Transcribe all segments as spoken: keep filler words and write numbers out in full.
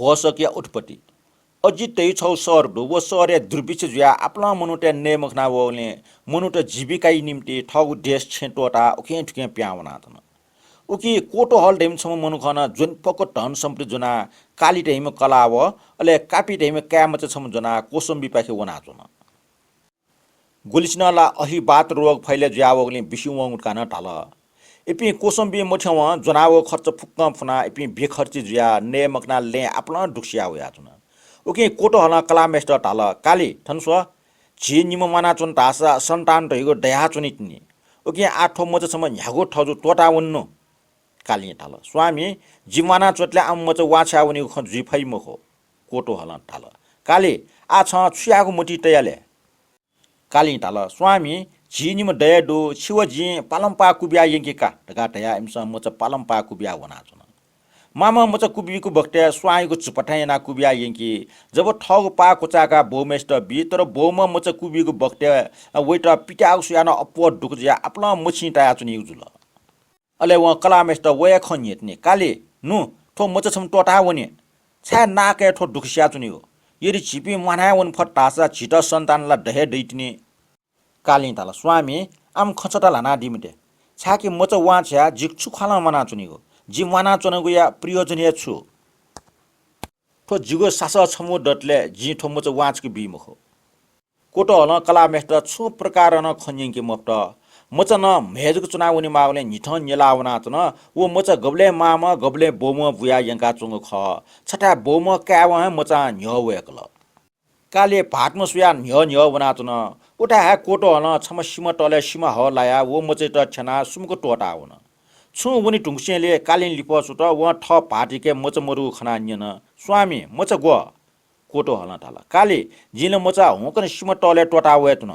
घोषकया उत्पत्ति। अजित धइगु छगू शहर दु। व शहरय् दुर्भिक्ष जुयाः आपालं मनूतय् नये मखना वःगुलिं मनूत जीविकाया निंतिं थःगु देश छेँ त्वःताः उखें थुखें पिहां वनाच्वन। उकी कोतोहल धइम्ह छम्ह मनुखं ज्वने फुक्क धन सम्पत्ति ज्वनाः काली धइम्ह कलाः व अले कापी धइम्ह काय्‌मचा छम्ह ज्वनाः कोसम्बीपाखे वनाच्वन। गुलिसिनं ला अहिबात रोग फैले जुयावःगुलिं बिस्युं वंगु धकाः नं धाल। इपिं कोसम्बी मथ्यंवं ज्वनावःगु खर्च फुक्कं फुनाः इपिं बेखर्ची जुयाः नये मखनाः लँय् आपालं दुःख सियाः वयाच्वन। उकिं कोतोहलं कलाःम्हय्‌सित धाल, "काली, थन स्व, झी निम्ह म्वानाच्वन धाःसा सन्तान धइगु दयाच्वनी तिनि। उकिं आः थ्व मचा छम्ह न्ह्यागु थजु त्वःतावनेनु।" कालिं धाल, "स्वामी, जि म्वानाच्वंतले आम मचा वांछ्वया वनीगु खँ जुइ फइ मखु।" कोतोहलं धाल, "काली, आः छं छु यायेगु मतिइ तया ले?" कालिं धाल, "स्वामी, झी निम्ह दया दु, छि व जिं पालंपाः कुबिया यंके का" धकाः धयाः इमिसं मचा पालंपाः कुबिया वनाच्वन। मामं मचा कुबीगु बखतय् स्वांयागु झुपाथाय् यानाः कुबिया यंकी। जब थःगु पाः क्वचाय्‌काः बौम्हय्‌सित बी, तर बौम्हं मचा कुबीगु बखतय् वइत पित्याःगु स्वयाः नं अप्वः दुःख जुयाः आपालं मछिं तायाच्वनीगु जुल। अले वं कलाःम्हय्‌सित व हे खँ न्ह्यथनी, "काली, नु, थ्व मचा छम्ह त्वःताः वने। छाय् नाकय् थ्व दुःख सियाच्वनीगु? यदि झीपिं म्वाना हे वने फत धाःसा झीत सन्तान ला द हे दइ तिनि।" कालिं धाल, "स्वामी, आम खँ छता ल्हानादी मते, छाय्‌कि मचा वांछ्वयाः जि छु ख्वालं म्वानाच्वनीगु? जि म्वानाच्वनागुया प्रयोजन हे छु? थ्व जिगु सासः छम्ह दतले जिं थ्व मचा वांछ्वके बी मखु।" कोतोहलं कलाःम्हय्‌सित छुं प्रकारं नं खँ न्यंके मफुत। मचा नं म्हय् जक च्वनाः वनेमाःगुलिं न्हिथं न्यलाः वनाच्वन। व मचा गबलें मामं गबलें बौम्हं बुयाः यंकाच्वंगु खः। छथाय् बौम्ह काय्‌वं हे मचां न्ह्यः वय्‌कल। काली भाःतम्ह स्वयाः न्ह्यः न्ह्यः वनाच्वन। उथाय् हे कोतोहलं छम्ह सिमा तलय् सिमा हः लायाः व मचायात थ्यनाः सुम्क त्वःताः वन। छुं वने धुंकूसेंलि कालिं लिफः सुत। वं थः भाःतयाके मचा मदुगु खनाः न्यन, "स्वामी, मचा ग्व?" कोतोहलं धाल, "काली, जिं ला मचा हुंकन सिमा तलय् त्वःताः वये धुन।"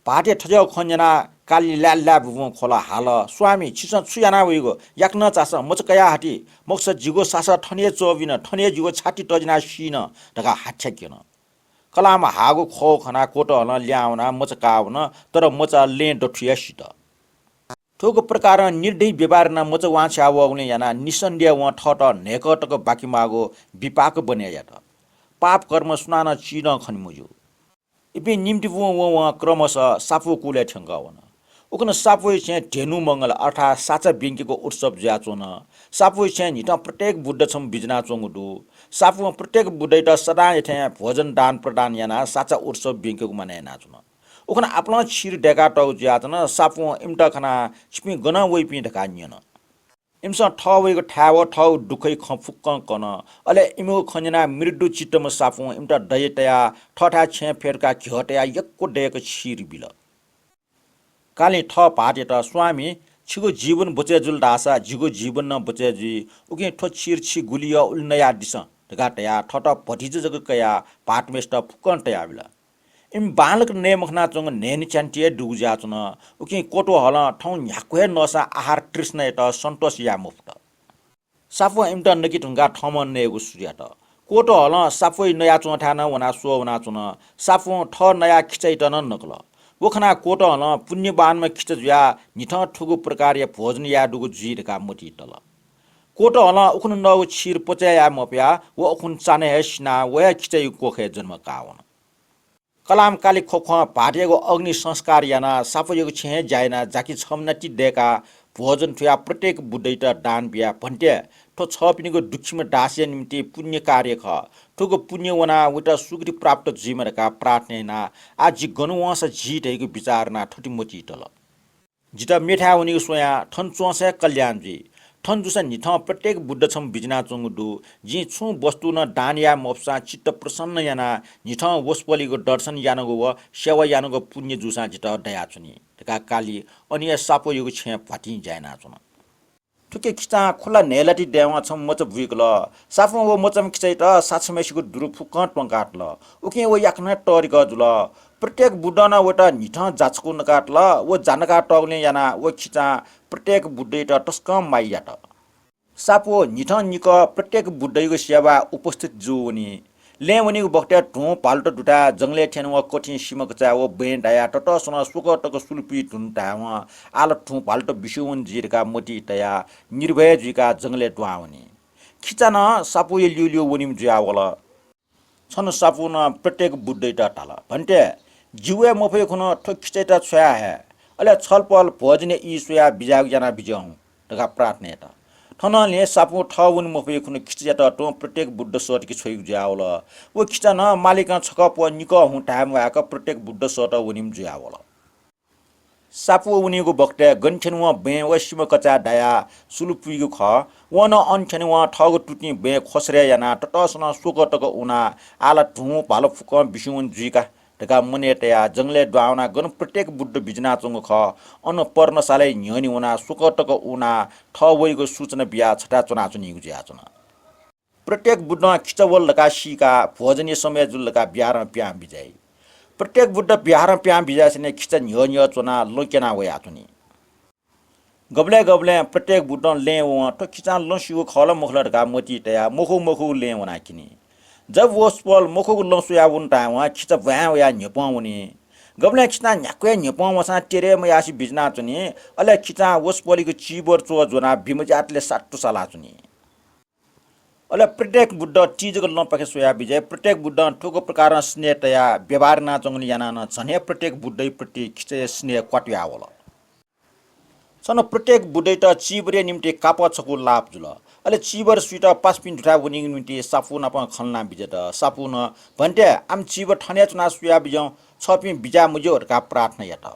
भाःतया थज्याःगु खँ न्यनाः काली ल्याः ल्याः बुबुं ख्वल हाल, "स्वामी, छिसं छु याना वइगु? याकनं झासँ, मचा कयाः हति, मखुसा जिगु सासः थन हे च्वःबिन, थन हे जिगु छाति तजिनाः सीन" धकाः हाथ्याक्यन। कलाःम्ह हाःगु ख्वःगु खनाः कोतोहलं लिहां वनाः मचा काः वन, तर मचा लँय् दथुइ हे सित। थुगु प्रकारं निर्दयी व्यवहार यानाः मचा वांछ्वया वःगुलिं यानाः निसन्देह वं थःत न्हय्‌कः तक बाकी माःगु विपाक बने यात। पाप कर्म सुनानं चिधं खने मज्यू। इपिं निम्तिबुं वं वं क्रमशः सापु कुलय् थ्यंकः वन। उखन सापुया छेँय् धेनु मंगल अर्थात् साचा ब्यंकेगु उत्सव जुयाच्वन। सापुया छेँय् न्हिथं प्रत्येक बुद्ध छम्ह बिज्यानाच्वंगु दु। सापुं प्रत्येक बुद्धयात सदांयाथें भोजन दान प्रदान यानाः साचा उत्सव ब्यंकेगु मानय् यानाच्वन। उखन आपालं क्षीर दय्‌कातःगु जुयाच्वन। सापुं इमित खनाः "छिपिं गनं वइपिं?" धकाः न्यन। इमिसं थः वइगु थाय् व थःगु दुःखया खँ फुक्कं कन। अले इमिगु खँ न्यनाः मृदु चित्तम्ह सापुं इमित दया तयाः थःथाय् छेँय् फ्यतुकाः घ्यः तयाः यक्व दय्‌क क्षीर बिल। कालिं थः भाःतयात, "स्वामी, छिगु जीवन बचय् जुल धाःसा जिगु जीवन नं बचय् जुइ। उकिं थ्व क्षीर छि गुलि यः उलि नयादिसँ" धकाः धयाः थःत भतिचा जक कयाः भाःतम्हय्‌सित फुक्कं तयाबिल। इमि बांलाक नये मखनाच्वंगु न्हय्‌न्हय् च्यान्ति हे दुगु जुयाच्वन। उकिं कोतोहलं थौं न्ह्याक्व हे नःसां आहार तृष्णायात सन्तोष याये मफुत। सापुं इमित नके धुंकाः थःम्हं नयेगु सुरु यात। कोतोहलं सापुया नयाच्वंथाय् नं वनाः स्वः वनाच्वन। सापुं थः नया खिचायात नं नकल। व खनाः कोतोहलं पुण्यवानम्ह खिचा जुयाः न्हिथं थुगु प्रकारया भोजन याये दुगु जुइ धकाः मतिइ तल। कोतोहलं उखुन्हु नःगु क्षीर पचय् याये मफयाः व उखुन्हु चान्हय् हे सिनाः व हे खिचाया कोखय् जन्म काः वन। कलाःम्ह काली ख्वख्वं भाःतयागु अग्नि संस्कार यानाः सापुयागु छेँय् हे ज्या यानाः जाकि छम्ह नाति दय्‌काः भोजन थुयाः प्रत्येक बुद्धयात दान बियाः, "भन्ते, थ्व छःपिनिगु दुःखीम्ह दासया निंतिं पुण्य कार्य खः। थुगु पुण्य वनाः वइत सुगति प्राप्त जुइमा" धकाः प्रार्थना यानाः आः जि गन वंसा जी धइगु बिचाः यानाः थथे मतिइ तल। जितः मेथाय् वनीगु स्वयाः थन च्वंसा हे कल्याण जुइ। थन जूसा न्हिथं प्रत्येक बुद्ध छम्ह बिज्यानाच्वंगु दु। जिं छुं वस्तु नं दान याये मफुसां चित्त प्रसन्न यानाः न्हिथं वसपोलयागु दर्शन यानागु व सेवा यानागु पुण्य जूसां जितः दयाच्वनी धकाः काली अन हे सापुयागु छेँय् भ्वातिं ज्या यानाच्वन। थुकी खिचां खुला न्हय्‌लाति दयेवं छम्ह मचा बुइकल। सापुं व मचाम्ह खिचायात साक्षाम्हय्‌सिगु दुरु फुक्कं त्वंकातल। उकिं व याकनं हे तःधिकः जुल। प्रत्येक बुद्धं नं वइत न्हिथं जाछकू नकातल। व जा नकातःगुलिं यानाः व खिचां प्रत्येक बुद्धयात तसकं माया यात। सापु न्हिथं निकः प्रत्येक बुद्धयागु सेवाय् उपस्थित जूवनी। लँय् वनीगु बखतय् धुं भालुत दुथाय् जंगलय् थ्यनेवं कथिं सिमकचाय् व बँय् दायाः ततःसलं स्वकः तक सुलुपुइ धुन धायेवं आः ला धुं भालुत बिस्युं वन जुइ धकाः मतिइ तयाः निर्भय जुइकाः जंगलय् दुहां वनी। खिचा नं सापुया ल्यूल्यू वनीम्ह जुयावल। छन्हु सापुनं प्रत्येक बुद्धयात धाल, भन्ते, जि वये मफइखुन्हु थ्व खिचायात छ्वया हये, अले छलपोल भोजनया ई स्वयाः बिज्यायेगु याना बिज्याहुँ धकाः प्रार्थना यात। थनंलि सापुं थः वने मफइखुन्हु खिचायात तुं प्रत्येक बुद्ध सःतके छ्वइगु जुयावल। व खिचा नं मालिकं छकः प्वः निकः हुँ धाये म्वायेक प्रत्येक बुद्ध सःतः वनीम्ह जुयावल। सापु वनीगु बखतय् गन थ्यनेवं बँय् व सिमा कचाय् दायाः सुलु पुइगु खः। वं नं अन थ्यनेवं थःगु तुतिं बँय् ख्वसरे यानाः ततःसलं स्वकः तक उनाः आः ला धुँ भालु फुक्कं बिस्युं वने जुइ का धकाः मनय् तयाः जंगलय् दुहां वनाः गन प्रत्येक बुद्ध बिज्यानाच्वंगु खः, अन पर्णशालाया न्ह्यःने वनाः स्वकः तक उनाः थः वइगु सूचना बियाः छथाय् च्वनाच्वनीगु जुयाच्वन। प्रत्येक बुद्धं खिचा वल धकाः सीकाः भोजनया समय जुल धकाः बिहारं पिहां बिज्याइ। प्रत्येक बुद्ध बिहारं पिहां बिज्यासेंलि खिचा न्ह्यः न्ह्यः च्वनाः लँ क्यना वयाच्वनी। गबलें गबलें प्रत्येक बुद्धं लँय् वं थ्व खिचां लँ स्यूगु खः ला मखु ला धकाः मतिइ तयाः मखु मखुगु लँय् वनाः क्यनी। जब वसपोल मखुगु लँ स्वयाः वन धायेवं खिचा ब्वाँय् वयाः न्ह्यपं वनी। गबलें खिचां न्ह्याक्व हे न्ह्यपं वंसां तेरे मयासे बिज्यानाच्वनी। अले खिचां वसपोलयागु चीवर च्वः ज्वनाः बिमज्यातले सात्तु सालाच्वनी। अले प्रत्येक बुद्ध ति जक लँपाखे स्वयाः बिज्याइ। प्रत्येक बुद्धं थुगु प्रकारं स्नेह तयाः व्यवहार यानाच्वंगुलिं यानाः नं झन हे प्रत्येक बुद्धया प्रति खिचाया स्नेह क्वातुयावल। छन्हु प्रत्येक बुद्धयात चीवरया निंतिं कापः छकू लाप जुल। अले चीवर सुइत पासापिं दुथाय् वनीगु निंतिं सापु नाप खँ ल्हाना बिज्यात। सापुनं, भन्ते, आम चीवर थन हे च्वनाः सुया बिज्याहुँ, छःपिं बिज्याये मज्यू धकाः प्रार्थना यात।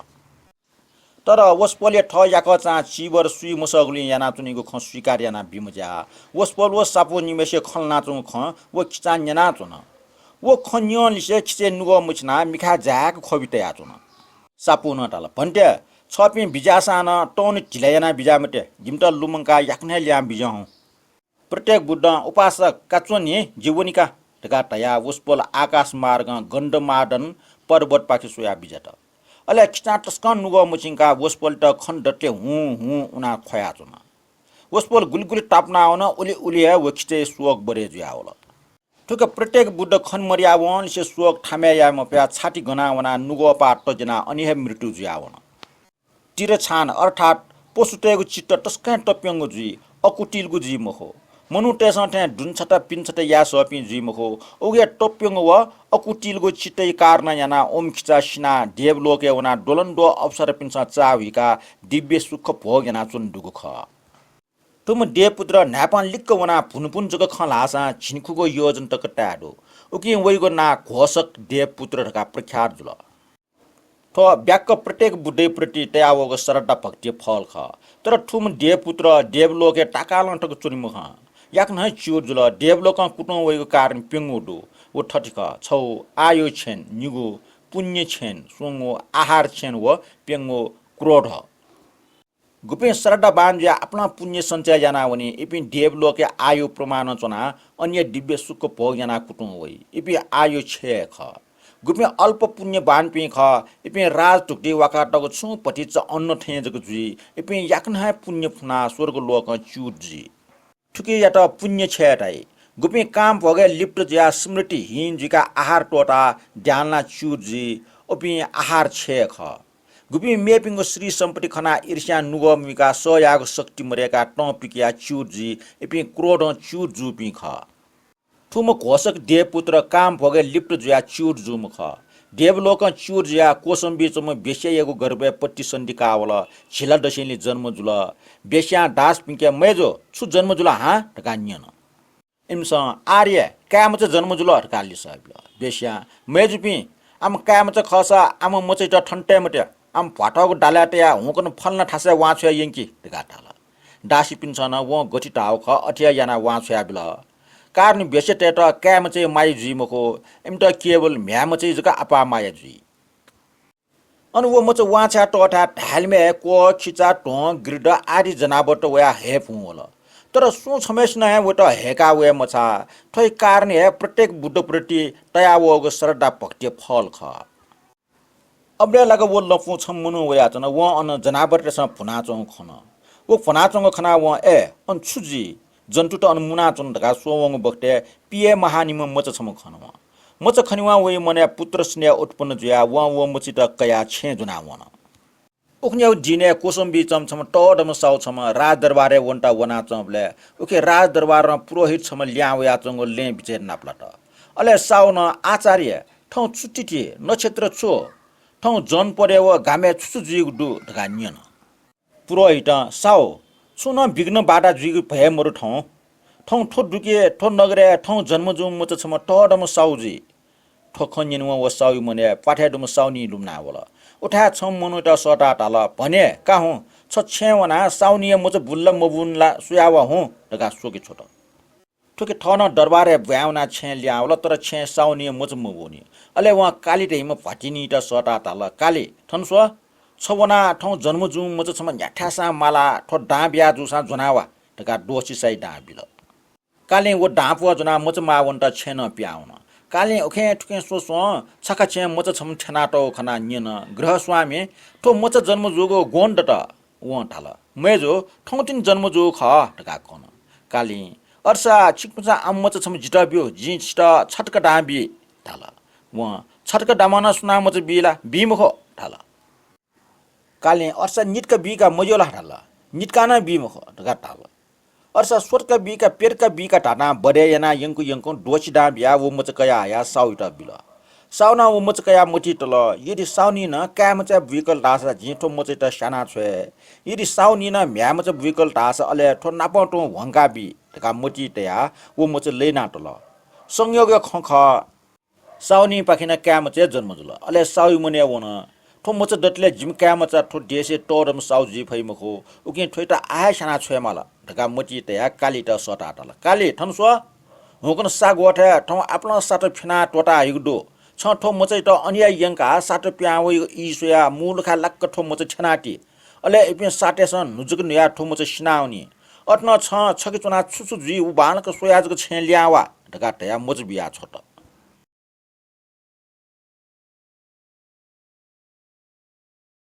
तर वसपोलया थः याकःचां चीवर सुइ मसःगुलिं यानाच्वनीगु खँ स्वीकार याना बिमज्याः। वसपोल व सापु निम्हय्सिया खँ ल्हानाच्वंगु खँ व खिचां न्यनाच्वन। व खँ न्यंलिसे खिचय् नुगः मछिनाः मिखाय् जाय्क ख्वबि तयाच्वन। सापुनं धाल, भन्ते, छःपिं बिज्याःसां नं तौनि ढिला याना बिज्याये मते, जिमित लुमंकाः याकनं हे लिहां बिज्याहुँ। प्रत्येक बुद्धं, उपासक, का च्वँ नि, जि वनि का धकाः धयाः वसपोल आकाश मार्गं गन्धमादन पर्वतपाखे स्वयाः बिज्यात। अले खिचां तसकं नुगः मछिंकाः वसपोलयात खने दतले हुँ हुँ उनाः ख्वयाच्वन। वसपोल गुलि गुलि तापानावन, उलि उलि हे व खिचय् शोक बढे जुयावल। थुके प्रत्येक बुद्ध खने मदयावंनिसें शोक थामय् याये मफयाः छाति गना वनाः नुगःपाः तज्यानाः अन हे मृत्यु जुयावन। तिरछान अर्थात् पशुतय्गु चित्त तसकं तप्यंगु जुइ, अकुटिलगु जुइ मखु। मनूतय्सं थें दुनछता पिनछता याये सःपिं जुइ मखु। उकिया तप्यंगु व अकुटिलगु चित्तया कारणं यानाः ओमखिचा सिनाः देवलोकय् वनाः द्वलंद्वः अप्सरापिन्सं चाःहुइकाः दिव्य सुख भोग यानाच्वने दुगु खः। थुम्ह देवपुत्र न्हाय्पं लिक्क वनाः भुनभुन जक खँ ल्हाःसां झिंखुगू योजन तक ताये दु। उकिं वइगु नां घोषक देवपुत्र धकाः प्रख्यात जुल। थ्व ब्याक्क प्रत्येक बुद्धया प्रति तयावःगु श्रद्धा भक्तिया फल खः। तर थुम्ह देवपुत्र देवलोकय् ताकालं तक च्वनी मखं, याकनं हे च्युत जुल। देवलोकं कुतुं वइगु कारण प्यंगू दु। व थथे खः, छगू आयु क्षीण, निगू पुण्य क्षीण, स्वंगू आहार क्षीण व प्यंगू क्रोध। गुपिं श्रद्धावान जुयाः आपालं पुण्य सञ्चय यानावनी, इपिं देवलोकय् आयु प्रमाणं च्वनाः अन हे दिव्य सुख भोग यानाः कुतुं वइ। इपिं आयु क्षय खः। गुपिं अल्प पुण्यवानपिं खः, इपिं राजधुकुतिइ वाकातःगु छुं भतिचा अन्न थें जक जुइ। इपिं याकनं हे पुण्य फुनाः स्वर्गलोकं च्युत जुइ। थुकियात पुण्य क्षय धाइ। गुपिं कामभोगय् लिप्त जुयाः स्मृतिहीन जुइकाः आहार त्वःताः द्यानाः च्युत जुइ, उपिं आहार क्षय खः। गुपिं मेपिनिगु श्रीसम्पत्ति खनाः ईर्ष्यां नुगः मुइकाः सह यायेगु शक्ति मदय्काः तं पिकयाः च्युत जुइ, इपिं क्रोधं च्युत जूपिं खः। थुम्ह घोषक देवपुत्र कामभोगय् लिप्त जुयाः च्युत जूम्ह खः। देवलोकं च्युत जुयाः कोसम्बी च्वंम्ह वेश्यायागु गर्भय् प्रतिसन्धि काः वल। झिला दसेंलि जन्म जुल। वेश्यां दासपिन्के, मय्जु, छु जन्म जुल हां? धकाः न्यन। इमिसं, आर्य, काय्मचा जन्म जुल धकाः लिसः बिल। वेश्यां, मय्जुपिं, आम काय्मचा खःसा आम मचाइत थन तये मते, आम भ्वाथःगु डालाय् तयाः हुंकन फलाना थासय् वांछ्वया यंकि धकाः धाल। दासीपिन्सं नं वं गथे धाःगु खः अथे हे यानाः वांछ्वया बिल। कारण वेश्यातय्त काय्मचाया माया जुइ मखु, इमित केवल म्ह्याय्मचाया जक अपाः माया जुइ। अन व मचा वांछ्वया तःथाय् धाय्लिमय् हे क्वः, खिचा, ध्वं, गिर्द आदि जनावरत वयाः हय्पुं वल। तर सुं छम्हय्सिनं हे वयात हय्का वये मछाः। थ्व हे कारण हे प्रत्येक बुद्धप्रति तयावःगु श्रद्धा भक्तिया फल खः। अबलय् लाक व लँपुं छम्ह मनू वयाच्वन। वं अन जनावरतय्सं भुनाच्वंगु खन। व भुनाच्वंगु खनाः वं, ए, अन छु जुइ? जन्तुत अन मुनाच्वन धकाः स्ववंगु बखतय् पिये महानिम्ह मचा छम्ह खन वं। मचा खनेवं वया मनय् पुत्र स्नेह उत्पन्न जुयाः वं व मचायात कयाः छेँय् ज्वनाः वन। उखुन्हु दिनय् क्वसं बीच्वंम्ह छम्ह तःधंम्ह साहु छम्ह राजदरबारय् वनेत वनाच्वंबलय् उखे राजदरबारं पुरोहित छम्ह लिहां वयाच्वंगु लँय् बिचय् नापलात। अले साहुनं, "आचार्य, थौं छु तिथि, नक्षत्र छु? थौं जनपदय् व गामय् छु छु जुइगु दु?" धकाः न्यन। पुरोहितं, "साहु, छुं नं विघ्न बाधा जुइगु भय मदु थौं। थौं थ्व दुके, थ्व नगरय् थौं जन्म जूम्ह मचा छम्ह तःधंम्ह साहु जुइ।" थ्व खँ न्यनेवं व साहुया मनय् प्वाथय् दुम्ह साहुनी लुमना वल। उथाय् छम्ह मनूयात सःताः धाल, "भने, का हुँ, छ छेँय् वनाः साहुनीया मचा बुल ला मबुन ला स्वया वा हुँ" धकाः स्वके छ्वत। थुखे थः नं दरबारय् ब्वाँय् वनाः छेँय् लिहां वल, तर छेँय् साहुनीया मचा मबूनि। अले वं काली धइम्ह भ्वातिनियात सःताः धाल, "काली, थन स्व, छ वनाः थौं जन्म जूम्ह मचा छम्ह न्ह्याथाय्‌सां मालाः थ्व दां बिया जूसां ज्वना वा" धकाः द्वःछि साइ दां बिल। कालिं व दां प्वः ज्वनाः मचा माः वनेत छेँय् नं पिहां वन। कालिं उखें थुखें स्वस्वं छखा छेँय् मचा छम्ह थ्यनातःगु खनाः न्यन, "गृहस्वामी, थ्व मचा जन्म जूगु ग्वन्हु दत?" वं धाल, "मय्जु, थौंतिनि जन्म जूगु खः" धकाः कन। कालिं, "अय्सा छिकपिन्सं आम मचा छम्ह जितः ब्यु, जिं छितः छतक दां बी" धाल। वं, "छतक दामं नं सुनां मचा बी ला? बी मखु" धाल। कालिं, "अय्सा नितक बीका मज्यू ला?" धाल। "नितकां नं बी मखु" धकाः धाल। अय्सा स्वतक बीका, प्यतक बीका धातां बढय् यानाः यंकु यंकुं द्वःछि दां बियाः व मचा कयाः हयाः साहुयात बिल। साहुनं व मचा कयाः मतिइ तल, "यदि साहुनीं नं काय् मचा बुइकल धाःसा जिं थ्व मचायात स्याना छ्वये। यदि साहुनीं नं म्ह्याय् मचा बुइकल धाःसा अले थ्व नापं तुं ह्वंका बी" धकाः मतिइ तयाः व मचा लय् याना तल। संयोगया खँ खः। साहुनीपाखें नं काय् मचा जन्म जुल। अले साहुया मनय् वन, "थ्व मचा दतले जिमि काय् मचा थ्व देशय् तःधंम्ह साहु जुइ फइ मखु, उकिं थ्वयात आः हे स्याना छ्वये माल" धकाः मतिइ तयाः कालीयात सःताः धाल, "काली, थन स्व, हुंकन सागवथय् थौं आपालं सात फ्यनाः त्वःताः हइगु दु। छं थ्व मचायात अन हे यंकाः सात पिहां वइगु ई स्वयाः मू लुखाय् लाक्क थ्व मचा थ्यनाति। अले इपिं सातय्‌सं न्हुजुक न्हुयाः थ्व मचा सिनावनी। अथे नं छं छखे च्वनाः छु छु जुइ व बांलाक स्वयाः जक छेँय् लिहां वा" धकाः धयाः मचा बिया छ्वत।